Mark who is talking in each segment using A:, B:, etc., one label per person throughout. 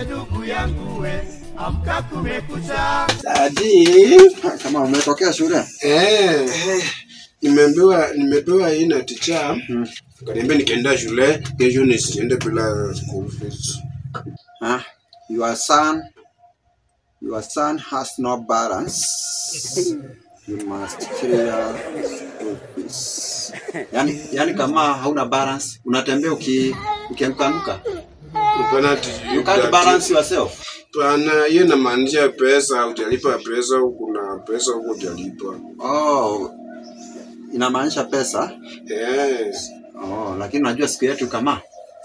A: we ndugu yangu we, amka kumekucha.
B: Daddy,
C: Kama umetokea shule?
B: Nimepewa hii na teacher. Kaniambia nikienda shule kesho nisiende bila school fees.
C: Your son has no balance. You must clear school fees. Yani kama hauna balance, unatembea ukianguka. You can't balance yourself.
B: Pana, hiyo inamaanisha pesa, hujalipa pesa, kuna pesa huko hujalipa.
C: Oh, inamaanisha pesa?
B: Yes.
C: Oh, lakini unajua siku yetu kama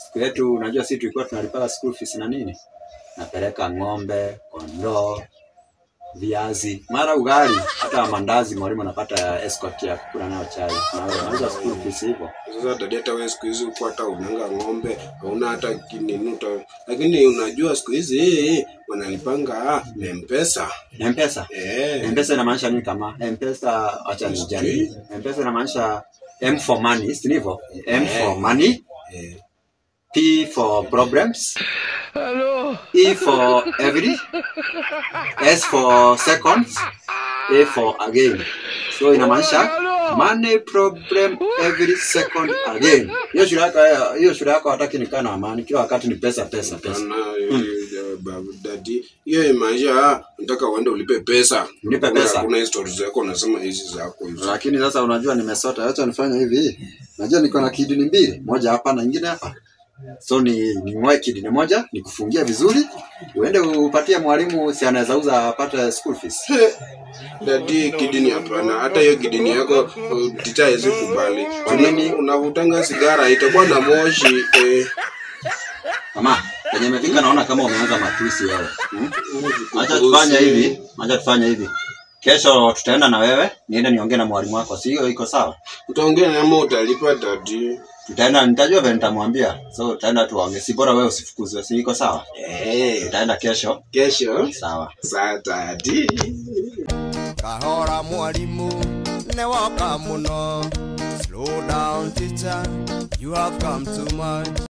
C: siku yetu unajua sisi tulikuwa tunalipa school fees na nini? Napeleka ng'ombe, kondoo, viazi, mara ugali, hata mandazi mwalimu anapata escort ya kula nayo chai. Na unauza school fees hivyo.
B: Sasa dadi, hata wewe siku hizi uko hata unanga ng'ombe, hauna hata kinini, lakini unajua siku hizi wanalipanga na M-Pesa.
C: Na M-Pesa? M-Pesa inamaanisha nini kama? M-Pesa, acha nijaribu. M-Pesa inamaanisha M for money, si ndivyo? M for money. P for problems.
D: Hello.
C: E for every, S for seconds, A for again. So inamaanisha money problem every second again. Hiyo shule yako hataki nikaa na amani, kila wakati ni pesa pesa pesa.
B: Daddy, hiyo imaanisha nataka uende ulipe pesa.
C: Ulipe pesa.
B: Kuna stories zako unasema hizi zako hizo.
C: Lakini sasa unajua nimesota, acha nifanye hivi. Najua niko na kidini mbili, moja hapa na nyingine hapa. So ni ngoe kidini moja, nikufungia vizuri, uende upatie mwalimu, si anaweza uza apate school fees.
B: Daddy, kidini hapana. Hata hiyo kidini yako teacher hawezi kubali.
C: Kwa nini?
B: Unavutanga sigara itakuwa na moshi.
C: Mama, kwenye imefika naona kama umeanza matusi wewe. Acha tufanye hivi, acha tufanye hivi. Kesho tutaenda na wewe, niende niongee na mwalimu wako. Si hiyo iko sawa?
B: Utaongea na mama utalipa daddy.
C: Tutaenda, nitajua vile nitamwambia. So tutaenda tuongee. Si bora wewe usifukuzwe, si iko sawa? Tutaenda kesho.
B: Kesho?
C: Sawa.
B: Sawa daddy.
A: Kahora mwalimu ne waka muno. Slow down teacher, you have come too much.